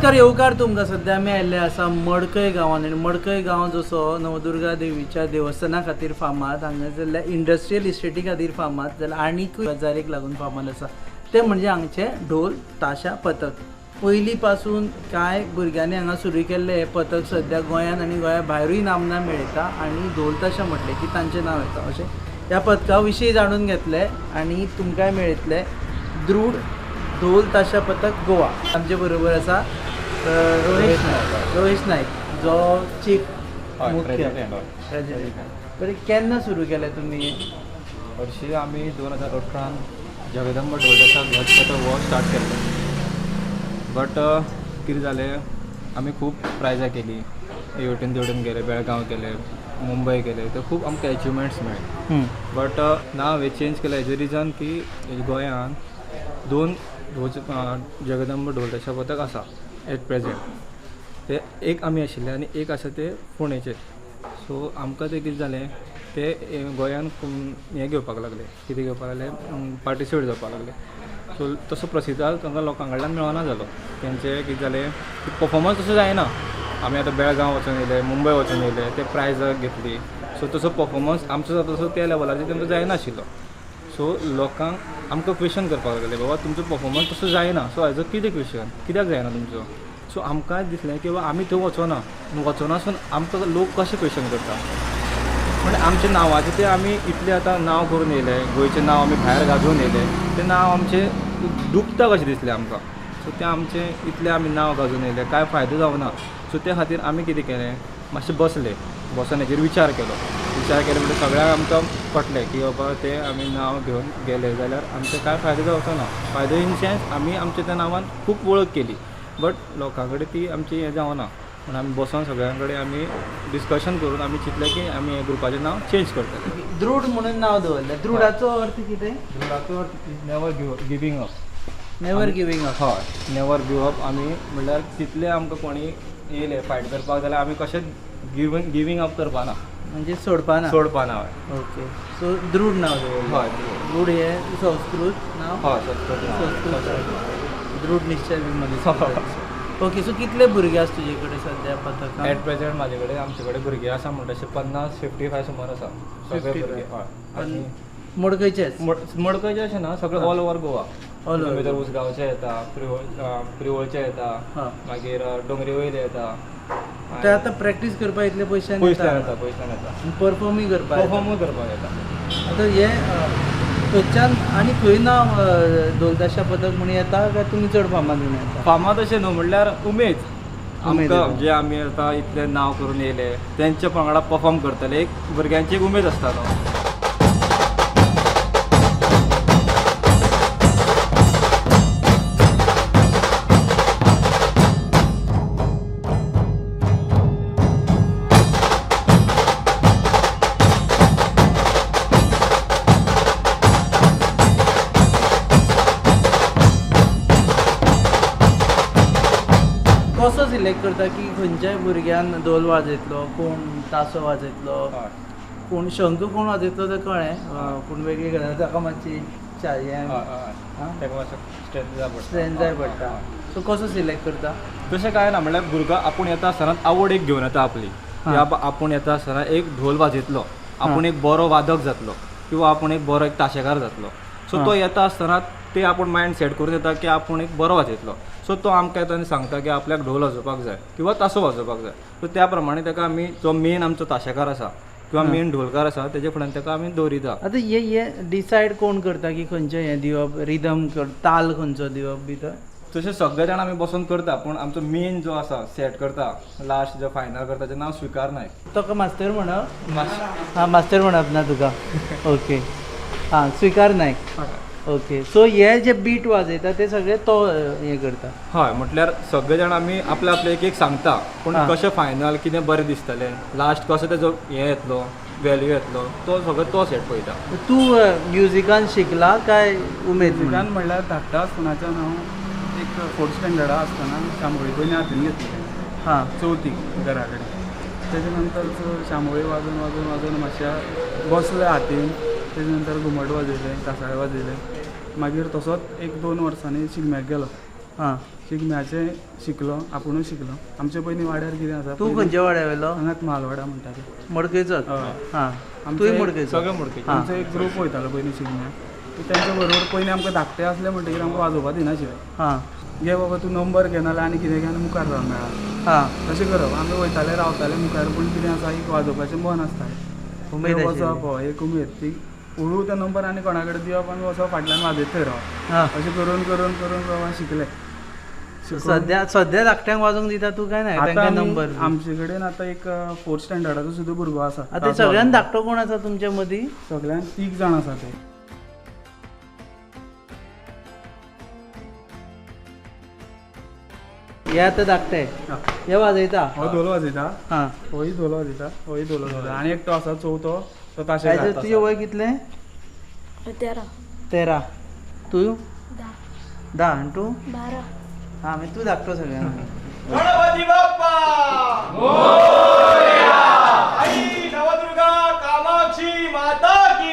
नमस्कार येवकार तुमकां. सद्या आमी आयिल्ले आसा मडकय गांवांत आनी मडकय गांव जसो नवदुर्गा देवीच्या देवस्थाना खातीर फामाद, हांगासरल्या इंडस्ट्रियल इस्टेटी खातीर फामाद, जाल्यार आनीकूय गजालीक लागून फामाद आसा ते म्हणजे हांगचे ढोल ताशा पथक. पयलीं पासून कांय भुरग्यांनी हांगा सुरू केल्लें हें पथक सद्या गोंयांत आनी गोंया भायरूय नामना मेळयता आनी ढोल ताशा म्हटलें की तांचें नांव येता. अशें ह्या पथका विशीं जाणून घेतलें आनी तुमकांय मेळयतलें दृढ ढोल ताशा पथक गोवा. आमचे बरोबर आसा रोहेश नायक. रोहेश नायक जो चीफ मुख्य प्रेसिडेंट. बरें, केन्ना सुरू केलें तुमी हें? हरशीं आमी 2018 जगदंब ढोल ताशा ध्वज पथक हो स्टार्ट केल्लो, बट कितें जालें, आमी खूब प्रायजां केली, हेवटेन तेवटेन गेले, बेळगांव गेले, मुंबय गेले, तर खूब आमकां एचिवमेंट्स मेळ्ळे. बट नांव हें चेंज केलें हेजें रिजन की गोंयांत दोन ध्वज जगदंब ढोल ताशा पथक आसा एट प्रेजेंट. ते एक आमी आशिल्ले आनी एक आसा ते फोंडेचे. सो आमकां तें कितें जालें, ते गोंयान हें घेवपाक लागले, कितें घेवपाक लागले, पार्टिसिपेट जावपाक लागले. सो तसो प्रसिद्ध तांकां लोकां कडल्यान मेळना जालो. तेंचें कितें जालें की पफोमन्स तसो जायना. आमी आतां बेळगांव वचून येयले, मुंबय वचून येयले, ते प्रायज घेतली. सो तसो पफोमन्स आमचो जाता तसो त्या लेवलाचेर तेंचो जायनाशिल्लो. सो लोकांक आमकां क्वेशन करपाक लागले, बाबा तुमचो पफोमन्स तसो जायना, सो हेजो कितें क्वेशन, कित्याक जायना तुमचो? सो आमकां दिसलें की बाबा आमी थंय वचोना, वचनासून आमकां लोक कशें क्वेशन करता. म्हणजे आमच्या नांवाचें तें आमी इतलें आतां नांव करून येयले, गोंयचें नांव आमी भायर गाजोवन येयले, तें नांव आमचें डुबता कशें दिसलें आमकां. सो तें आमचें इतलें आमी नांव गाजोवन येयलें, कांय फायदो जावना. सो त्या खातीर आमी कितें केलें, मातशें बसले, बसोन हेजेर विचार केलो. विचार केलो म्हणटकीर सगळ्यांक आमकां पटलें की बाबा तें आमी नांव घेवन गेले जाल्यार आमचें कांय फायदो जावचो ना. फायदो इन सेन्स आमी आमच्या त्या नांवान खूब वळख केली, बट लोकां कडेन ती आमची हें जावना. म्हूण आमी बसोन सगळ्यां कडेन आमी डिस्कशन करून आमी चिंतलें की आमी हें ग्रुपाचें नांव चेंज करतले. दृढ म्हणून नांव दवरलें. दृढाचो अर्थ कितें? दृढाचो अर्थ never giving up. Never giving up. हय, नेवर गिव अप. आमी म्हणल्यार तितले आमकां कोणी येयले फायट करपाक जाल्यार आमी कशेंच गिवींग अप करपाना, म्हणजे सोडपाना. सोडपाना, हय. ओके, सो दृढ नांव दवरलें. हय. दृढ हें संस्कृत नांव. हय, संस्कृत नांव. संस्कृत दृढ निश्चय बी मनीस. ओके, सो कितले भुरगे आसा तुजे कडेन सद्या पथकान? एट प्रेझेंट म्हाजे कडेन, आमचे कडेन भुरगे आसा म्हणटा तशे 50, 55 सुमार आसा सगळे 55. भुरगे. हय, आनी मडकयचेच? मडकयचे अशें ना, सगळे all over Goa. All over. भितर उसगांवचे येता, प्रियोळचे येता, मागीर डोंगरे वयले येता. ते आतां प्रॅक्टीस करपाक इतले पयशान पयसल्यान येता, पयसल्यान येता. परफॉर्मूय करपाक येता. परफॉर्मूय करपाक येता. आतां हे थंयच्यान आनी खंय नांव ढोल ताशा पथक म्हूण येता काय तुमी चड फामाद म्हूण येता? फामाद अशें न्हू, म्हणल्यार उमेद उमेद आमकां येता. जे आमी आतां इतलें नांव करून येयले तेंच्या वांगडा परफॉर्म करतले, एक भुरग्यांची एक उमेद आसता न्हू. कसो सिलेक्ट करता की खंयच्याय भुरग्यान धोल वाजयतलो, कोण तासो वाजयतलो, कोण शंख कोण वाजयतलो तें कळ्ळें, पूण वेगळी गजाल ताका मातशी हय, हय. ताका मातसो स्ट्रेंथ जाय पडटा. स्ट्रेंथ जाय पडटा. सो कसो सिलेक्ट करता? तशें कांय ना, म्हणल्यार भुरगो आपूण येता आसतना आवड एक घेवन येता आपली, की आपूण येता आसतना एक ढोल वाजयतलो, आपूण एक बरो वादक जातलो किंवा आपूण एक बरो एक ताशेकार जातलो. सो तो येता आसतना ते आपूण मायंड सेट करून येता की आपूण एक बरो वाजयतलो. सो तो आमकां येता आनी सांगता की आपल्याक ढोल वाजोवपाक जाय किंवा तासो वाजोवपाक जाय. सो त्या प्रमाणे ताका आमी जो मेन आमचो ताशेकार आसा किंवा मेन ढोलकार आसा तेजे फुड्यान ताका आमी दवरिता. आतां हे हे डिसायड कोण करता की खंयचें हें दिवप, रिदम ताल खंयचो दिवप बी तो? तशें सगळे जाण आमी बसून करता, पूण आमचो मेन जो आसा सेट करता, लास्ट जो फायनल करता तेजें नांव स्विकार नायक. ताका मास्तर म्हणप? हां, मास्तर म्हणप ना तुका. ओके, हां, स्विकार नायक. ओके, सो हे जे बीट वाजयता ते सगळे तो हें करता? हय, म्हटल्यार सगळे जाण आमी आपले आपले एक एक सांगता, पूण कशें फायनल कितें बरें दिसतलें, लास्ट कसो तेजो हें येतलो, व्हॅल्यू येतलो, तो सगळो तो सेट पळयता. तूं म्युजिकान शिकला काय उमेद? म्युजिकान म्हणल्यार धाकटा आसतनाच्यान हांव एक फोर्थ स्टँडर्डा आसतना शांबोळी पयलीं हातीन घेतलें, चवथीक घरा कडेन. तेजे नंतर शांबोळी वाजोवन वाजोवन वाजोवन मातशें बसलें हातीन. तेजे नंतर घुमट वाजयलें, कासाळें वाजयलें. मागीर तसोच 1-2 वर्सांनी शिगम्याक गेलो. हां. शिगम्याचें शिकलो, आपुणूच शिकलो. आमचे पयलीं वाड्यार कितें आसा, तूं खंयच्या वाड्या वयलो? हांगाच म्हालवाडा म्हणटा ते. मडकयचोच? हय. हां. आमचे तूंय मडकयचो? सगळे मडकयचे. हां. आमचो एक ग्रूप वयतालो पयलीं शिगम्याक, तेंच्या बरोबर पयलीं आमकां धाकटे आसले म्हणटगीर आमकां वाजोवपा दिनाशिल्ले. हां. घे बाबा तूं नंबर घे नाल्यार आनी कितें घे आनी मुखार राव मेळा, हां. तशें करप. आमी वयताले रावताले मुखार, पूण कितें आसा एक वाजोवपाचें मन आसतालें. उमेद तें आशिल्ली. वचप, हय, एक उमेद ती हळू तो नंबर आनी कोणा कडेन दिवप आनी वचप फाटल्यान वाजयत थंय रावप. हां. अशें करून करून करून बाबा शिकले. सद्या सद्या धाकट्यांक वाजोवंक दिता तूं काय ना? आतां तांकां आमी- नंबर आमचे कडेन आतां एक फोर्थ स्टँडर्डाचो सुद्दां भुरगो आसा. आतां सगळ्यान धाकटो कोण आसा तुमच्या मदीं? सगळ्यान तीग जाण आसा ते. हे आतां धाकटे हे वाजयता? हो धोल वाजयता, हां. होय धोल वाजयता, होय धोल वाजयता, आनी एकटो आसा चवथो तो ताशे आयज घालता. तुजें वय कितलें? 13. 13. तूं? 10. 10. आनी तूं? 12. हां, मागीर तूं धाकटो सगळ्यांक. गणपती बाप्पा आई नवदुर्गा कामाक्षी माता की.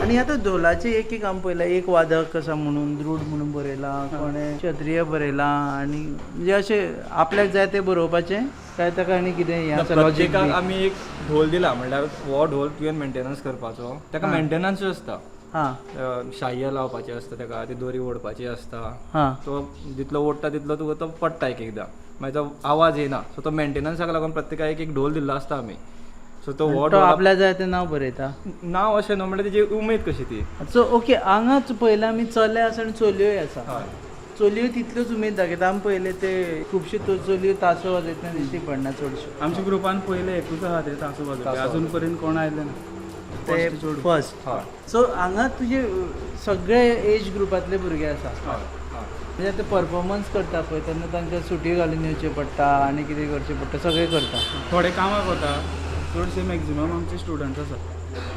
आनी आतां धोलाचें एक एक आमी पळयलां, एक वादक आसा म्हणून द्रुड म्हणून बरयलां, कोणें क्षत्रिय बरयलां, आनी म्हणजे अशें आपल्याक जाय तें बरोवपाचें काय ताका आनी कितें हें आसा लॉजीक? प्रत्येकाक आमी एक ढोल दिला, म्हणल्यार हो ढोल तुवें मेंटेनन्स करपाचो, ताका हां. मेंटेनन्सूय आसता. हां. शाय लावपाची आसता ताका, ती दोरी ओडपाची आसता. हां. तो जितलो ओडटा तितलो तुका तो पडटा एक एकदां, मागीर तो आवाज येना. सो तो मेंटेनन्साक लागून प्रत्येकाक एक एक ढोल दिल्लो आसता आमी. सो तो हो तो ढोल आपल्याक जाय तें नांव बरयता. नांव अशें न्हू, म्हणल्यार तेजी उमेद कशी ती. सो ओके, हांगाच पळयलां आमी चले आसा आनी चलयोय आसा. हय. चलयो तितल्योच उमेद दाखयता. आमी पळयलें ते खुबश्यो चलयो तासो वाजयतना दिश्टी पडना चडश्यो. आमच्या ग्रुपान पयले एकूच आहा ते तासो वाजोवपी, तासो. अजून पर्यंत कोण आयले ना. ते First चेडूं. फर्स्ट. हय. सो हांगा तुजे सगळे एज ग्रुपांतले भुरगे आसा. हय हय. म्हणजे आतां परफॉर्मन्स करता पळय तेन्ना तांकां सुटी घालून येवचें पडटा आनी कितें करचें पडटा, सगळें करता. थोडे कामाक वता, चडशे मॅक्झिमम आमचे स्टुडंट्स आसा.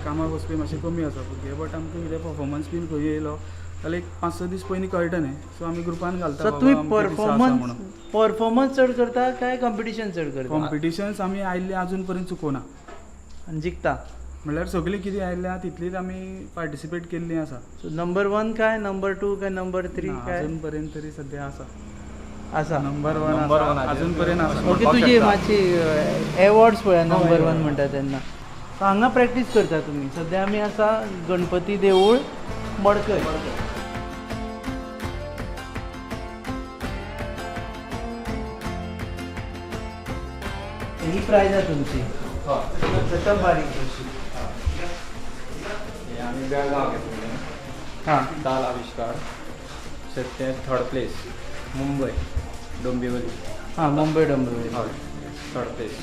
कामाक वचपी मातशे कमी आसा भुरगे, बट आमकां कितें परफॉर्मन्स बीन खंय येयलो जाल्यार एक 5-6 दीस पयलीं कळटा न्ही, सो आमी ग्रुपान घालता सो बाबा तुमी अमके दिसा आसा परफॉर्मन्स म्हणून. परफॉर्मन्स चड करता काय कॉम्पिटिशन चड करता? कॉम्पिटिशन्स आमी आयिल्ले अजून पर्यंत चुकोना. आनी जिखता? म्हणल्यार सगळीं कितें आयिल्लें आहा तितलीच आमी पार्टिसिपेट केल्लीं आसा. सो नंबर 1 काय नंबर 2 काय नंबर 3 ना, काय अजून पर्यंत तरी सद्या आसा आसा? नंबर 1 नंबर वन अजून पर्यंत आसा. ओके, तुजी मातशी एवॉर्ड्स पळया नंबर 1 म्हणटा तेन्ना. सो हांगा प्रॅक्टीस करता तुमी. सद्या आमी आसा गणपती देवूळ मडकय. ही प्रायज आहा तुमची? हय. प्रथम बारीक कशी. हे आमी बेळगांव घेतलेलें. हां. ताल आविष्कार सत्य थर्ड प्लेस, मुंबय डोंबिवली. हां, मुंबय डोंबिवली. हय, थर्ड प्लेस.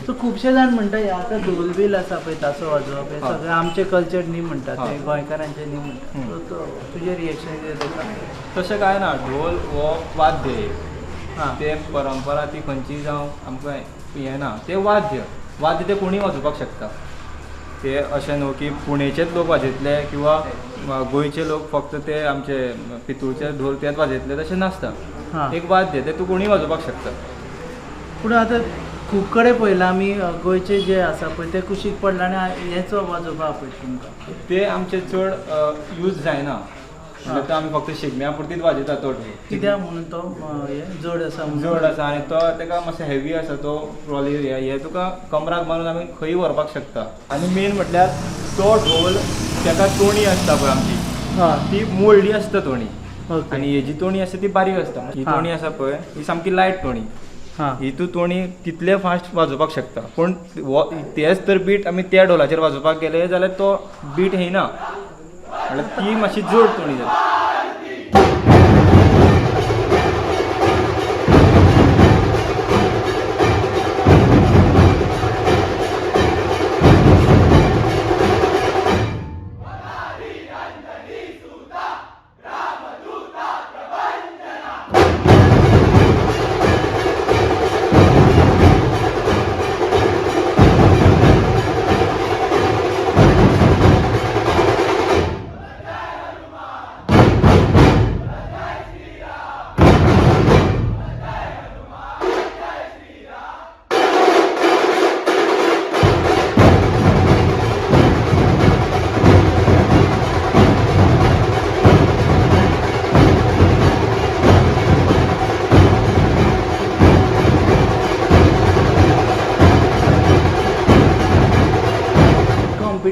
सो खुबशे जाण म्हणटा हे आतां ढोल बील आसा पळय तासो वाजोवप हें हय. सगळें आमचें कल्चर न्ही म्हणटा, ते हय. गोंयकारांचें न्ही म्हणटा. हम्म. सो तो तुजें रिएक्शन कितें तेका? तशें कांय ना, ढोल हो वाद्य एक. हां. ते परंपरा ती खंयची जावं आमकां हें ना, ते वाद्य वाद्य ते कोणीय वाजोवपाक शकता. ते अशें न्हू की पुणेचेच लोक वाजयतले किंवा गोंयचे लोक फक्त ते आमचे पितूळचे ढोल तेच वाजयतले तशें नासता. हां. एक वाद्य ते तूं कोणीय वाजोवपाक शकता. पूण आतां खूब कडेन पळयलां आमी, गोंयचे जे आसा पळय ते कुशीक पडला आनी हेच वाजोवपाक आपयता तुमकां. ते आमचे चड यूज जायना, म्हणल्यार तो आमी फक्त शिगम्या पुरतीच वाजयता तो ढोल. कित्याक म्हणून तो हें जड आसा म्हणून? जड आसा आनी तो ताका मातसो हेवी आसा तो ट्रॉली हे तुका कमराक बांदून आमी खंय व्हरपाक शकता. आनी मेन म्हटल्यार तो ढोल ताका तोणी आसता पळय आमची, हय. ती मोडली आसता तोणी. ओके. आनी हेजी तोणी आसता ती बारीक आसता. ही हां. तोणी आसा पळय ही सामकी लायट तोणी. हां. ही तूं तोणी तितले फास्ट वाजोवपाक शकता, पूण तेच तर बीट आमी त्या ढोलाचेर वाजोवपाक गेले जाल्यार तो बीट येना, म्हणल्यार ती मातशी जड तोणी जाता.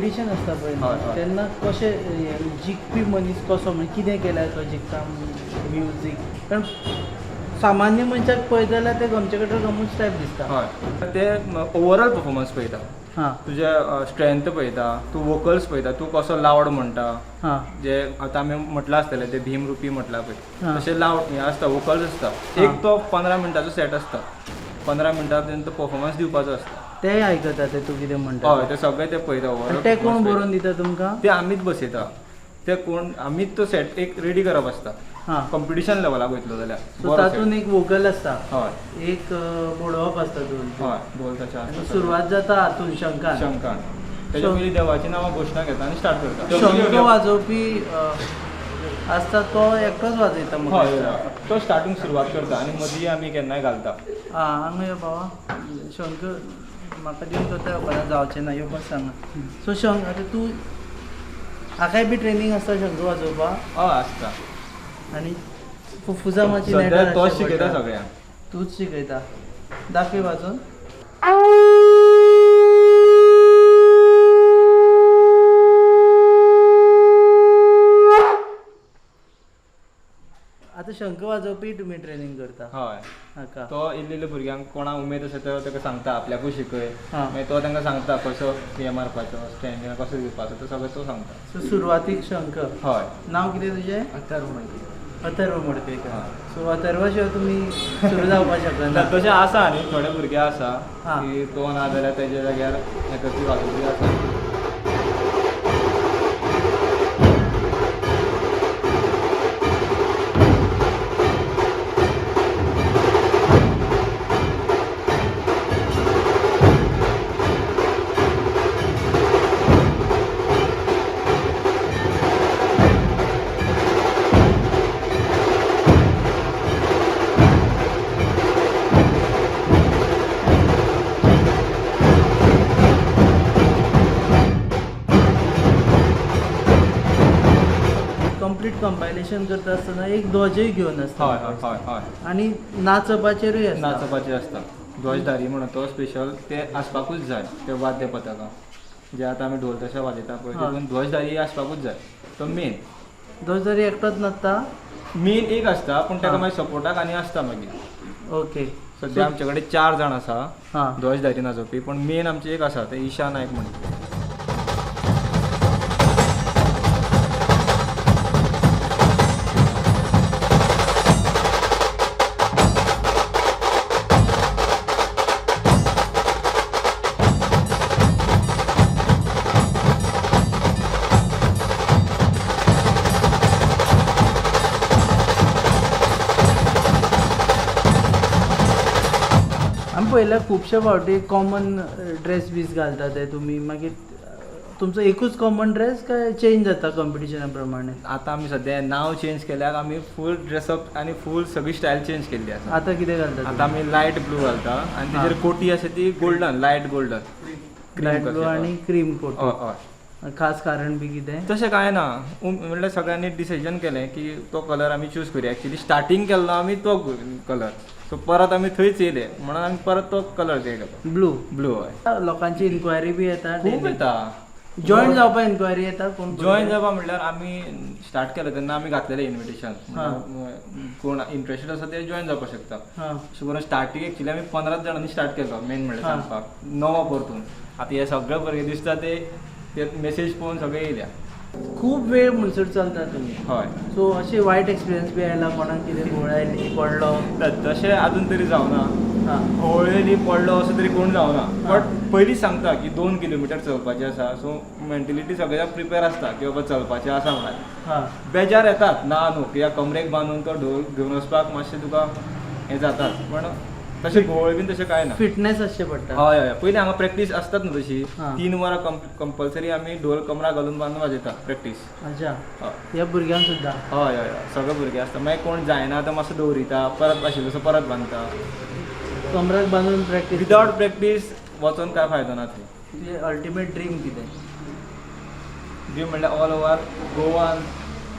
कॉम्पिटिशन आसता पळय हय, न्हू, हय. तेन्ना कशें हें जिखपी मनीस कसो म्हणजे कितें केल्यार तो जिखता म्युजीक? कारण सामान्य मनशाक पळयत जाल्यार ते गमचे कडेन गमूच टायप दिसता. हय, ते ओवरऑल परफॉर्मन्स पळयता, तुजे स्ट्रेंथ पळयता, तूं वोकल्स पळयता, तूं कसो लावड म्हणटा. जे आतां आमी म्हटलां आसतलें ते भीम रुपी म्हटलां पळय, तशें लावड हें आसता, वोकल्स आसता. एक तो 15 मिनटाचो सेट आसता, 15 मिनटां तेंचो परफॉर्मन्स दिवपाचो आसता. तेय आयकता ते तूं कितें म्हणटा? हय, ते सगळे ते पळयता ओवरऑल. ते कोण बरोवन दिता तुमकां? ते आमीच बसयता, ते कोण आमीच तो सेट एक रेडी करप आसता. कॉम्पिटिशन लेवलाक वयतलो जाल्यार सो तातूंत एक वोकल आसता, हय एक बडोवप आसता दोन. हय, ढोल ताशा आनी आसता. सुरवात जाता हातून शंखान. शंखान, तेच्या पयलीं देवाची नांवां घोशणा घेता आनी स्टार्ट करता. शंख वाजोवपी आसता तो एकटोच वाजयता म्हाका हय दिसता. हय, तो स्टार्टींग सुरवात करता आनी मदीं आमी केन्नाय घालता. आं, हांगा यो बाबा, शंख म्हाका दिवन करता खबर जावचें ना, यो बस हांगा. सो शंख आतां तूं हाकाय बी ट्रेनींग आसता शंख वाजोवपाक? हय, आसता. आनी फुफ्फुसां मातशी सद्या नेटार तोच आसचें शिकयता पडटा. सगळ्यांक. तूंच शिकयता? दाखय वाजोवन. आतां शंख वाजोवपी तुमी ट्रेनींग करता? हय. हाका तो इल्ले इल्ले भुरग्यांक कोणाक उमेद आसा तो ताका सांगता आपल्याकूय शिकय. मागीर तो तांकां सांगता कसो हे मारपाचो, स्टँड कसो दिवपाचो, तो सगळें तो सांगता. सो सुरवातीक शंख. हय. नांव कितें तुजें? अथर्व. अथर्व मडकयकर. हय. सो अथर्वा शिवाय तुमी सुरू जावपाक शकना. तशें आसा न्ही, थोडे भुरगे आसा हा. की तो ना जाल्यार तेज्या जाग्यार हें करपी वाजोवपी आसा. कंप्लीट कंपायलेशन करता आसतना एक ध्वजय घेवन आसता. हय हय हय हय आनी नाचपाचेरूय आसता. नाचपाचें आसता, ध्वजधारी म्हणून तो स्पेशल ते आसपाकूच जाय. ते वाद्य पथकां जे आतां आमी ढोल तशें वाजयता पळय, तितून ध्वजधारी आसपाकूच जाय, तो मेन. ध्वजधारी एकटोच नाचता? मेन एक आसता, पूण ताका मागीर सपोर्टाक आनी आसता मागीर. सद्या आमचे कडेन 4 जाण आसा ध्वजधारी नाचोवपी, पूण मेन आमचे एक आसा, ते ईशा नायक म्हणून. आमी पळयल्या खुबशे फावटी कॉमन ड्रेस बीस घालता ते तुमी, मागीर तुमचो एकूच कॉमन ड्रेस काय चेंज जाता कॉम्पिटिशना प्रमाणे? आतां आमी सद्या नांव चेंज केल्यार आमी फूल ड्रेसअप आनी फूल सगळी स्टायल चेंज केल्ली आसा. आतां कितें घालता? आतां आमी लायट ब्लू घालता आनी तेजेर कोटी आसा ती golden, light golden. Light blue आनी क्रीम कोट. हय हय. खास कारण बी कितें? तशें कांय ना, म्हणल्यार सगळ्यांनी डिसिजन केलें की तो कलर आमी चूज करुया. एक्चुली स्टार्टींग केल्लो आमी तो कलर, सो परत आमी थंयच येयले म्हणून आमी परत तो कलर ते केलो. ब्लू. ब्लू, हय. लोकांची इन्क्वायरी बी येता? खूब येता. जॉईन जावपाक इन्क्वायरी येता कोण? जॉईन जावपा म्हणल्यार आमी स्टार्ट केलें तेन्ना आमी घातलेलें इन्विटेशन, कोण इंट्रस्टेड आसा ते जॉईन जावपाक शकता. अशें करून स्टार्टींग एक्चुली आमी 15 जाणांनी स्टार्ट केलो मेन म्हणल्यार सांगपाक नवो परतून. आतां हे सगळे भुरगे दिसता ते मेसेज पळोवन सगळे येयल्या. खूब वेळ म्हणसर चलता तुमी. हय. सो अशें वायट एक्सपिरियन्स बी आयला कोणाक कितें घुंवळ आयली, पडलो? तशें आजून तरी जावना, घुंवळ येयली पडलो असो तरी कोण जावना. बट पयलीं सांगता की 2 किलोमिटर चलपाचें आसा, सो मेंटलिटी सगळ्याक प्रिपेर आसता की बाबा चलपाचें आसा म्हणून. बेजार येतात ना न्हू, कित्याक कमरेक बांदून तो ढोल घेवन वचपाक मातशें तुका हें जातात, पण तशें घुंवळ बीन तशें कांय ना. फिटनेस आसचें पडटा. हय हय, पयलीं हांगा प्रॅक्टीस आसतात न्हू तशी, 3 वरां कंपल्सरी आमी ढोल कमरा घालून बांदून वाजयता प्रॅक्टीस. अच्छा, ह्या भुरग्यांक सुद्दां? हय हय, सगळे भुरगे आसता. मागीर कोण जायना तो मातसो दवरिता, परत आशिल्लो तसो परत बांदता. कमराक बांदून प्रॅक्टीस? विदावट प्रॅक्टीस वचोन कांय फायदो ना थंय. तुजें अल्टिमेट ड्रीम कितें? ड्रीम म्हणल्यार ऑल ओवर गोवान,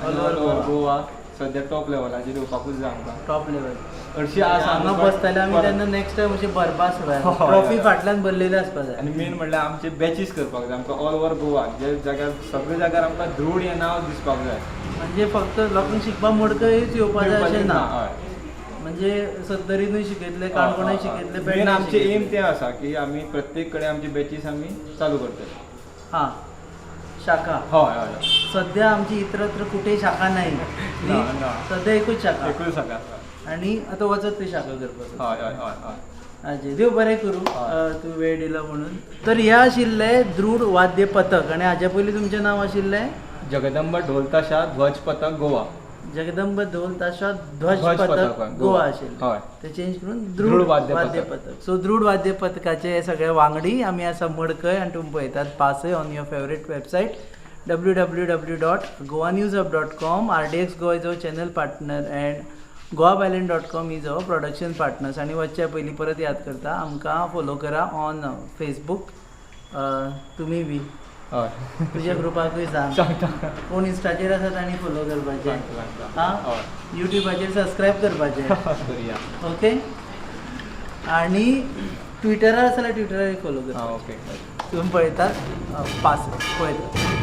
ऑल ओवर गोवा सद्या टॉप लेवलाचेर येवपाकूच जाय आमकां. Top level. हरशीं आसा. हांगा आमकां. बसतले आमी परत. तेन्ना नेक्स्ट टायम अशी भरपास हय, ट्रॉफी हय. फाटल्यान भरलेली आसपा जाय. आनी मेन म्हणल्यार आमचे बॅचीस करपाक जाय आमकां ऑल ओवर गोवा, जे जाग्यार सगळे जाग्यार आमकां धूड हें नांव दिसपाक जाय. म्हणजे फक्त लोकांक शिकपाक मडकयच येवपा जाय अशें ना. हय. म्हणजे सत्तरीनूय शिकयतले, काणकोणूय शिकयतले. मेन पेडण्यां आमचे एम शिकयतले. ते आसा की आमी प्रत्येक कडेन आमची बॅचीस आमी चालू करतले. हां, शाखा. हय हय सध्या आमची इतरत्र कुठे शाखा नाही ती. ना, ना. सध्या एकूच शाखा. एकूच शाखा आसा. आणि आता वचत ती शाखा करपाक. हय हय हय हय आजी देव बरें करूं. हय. तूं वेळ दिलो म्हणून. तर हे आशिल्लें दृढ वाद्य पथक आनी हाज्या पयलीं तुमचें नांव आशिल्लें? जगदंब ढोलताशा ध्वज पथक गोवा. जगदंब ढोल ताशा ध्वज ध्वज पथक पथक, गोवा गोवा. आशिल्लें. हय. ते चेंज करून दृढ दृढ वाद्य वाद्य पथक. पथक. सो दृढ वाद्य पथकाचे हे सगळे वांगडी. आमी आसा मडकय आनी तुमी पळयतात पासय on your favourite website www.goanewshub.com. RDX Goa is our channel partner and goabyline.com is our production partners. आनी वचच्या पयलीं परत याद करता, आमकां फॉलो करा ऑन फेसबूक. तुमी बी हय. तुज्या ग्रुपाकूय सांग. सांगता. कोण इन्स्टाचेर आसा तांणी फॉलो करपाचें. सांगता, सांगता. हां. हय. युट्यूबाचेर सबस्क्रायब करपाचें. करुया. ओके, आणि ट्विटरार आसा जाल्यार ट्विटरार फॉलो कर. हां, ओके. तुमी पळयतात, पास पळयतात.